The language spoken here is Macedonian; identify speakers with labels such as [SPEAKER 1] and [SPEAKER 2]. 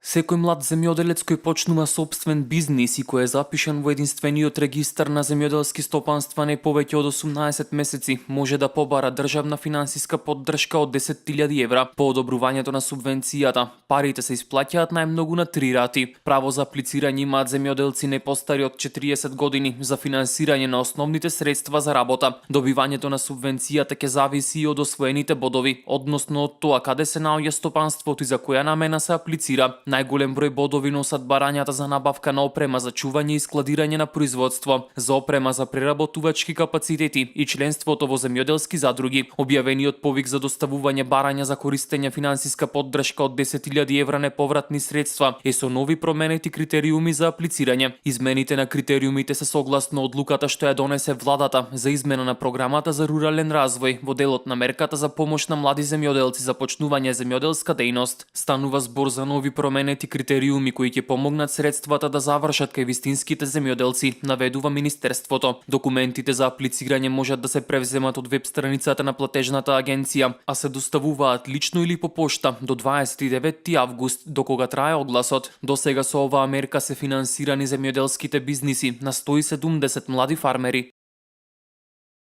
[SPEAKER 1] Секој млад земјоделец кој почнува сопствен бизнис и кој е запишан во единствениот регистар на земјоделски стопанства не повеќе од 18 месеци може да побара државна финансиска поддршка од 10.000 евра. По одобрувањето на субвенцијата, парите се исплаќаат најмногу на 3 рати. Право за аплицирање имаат земјоделци не постари од 40 години за финансирање на основните средства за работа. Добивањето на субвенцијата ќе зависи и од освоените бодови, односно од тоа каде се наоѓа стопанството и за која намена се аплицира. Најголем број бодови носат барањата за набавка на опрема за чување и складирање на производство, за опрема за преработувачки капацитети и членството во земјоделски задруги. Објавениот повик за доставување барања за користење финансиска поддршка од 10.000 евра неповратни средства е со нови променети критериуми за аплицирање. Измените на критериумите се согласно одлуката што ја донесе владата за измена на програмата за рурален развој во делот на мерката за помош на млади земјоделци за почнување земјоделска дејност. Станува збор за нови променети критериуми кои ќе помогнат средствата да завршат кај вистинските земјоделци, наведува Министерството. Документите за аплицирање можат да се превземат од веб страницата на платежната агенција, а се доставуваат лично или по пошта до 29 август, до кога трае огласот. До сега со оваа мерка се финансирани земјоделските бизниси на 170 млади фармери.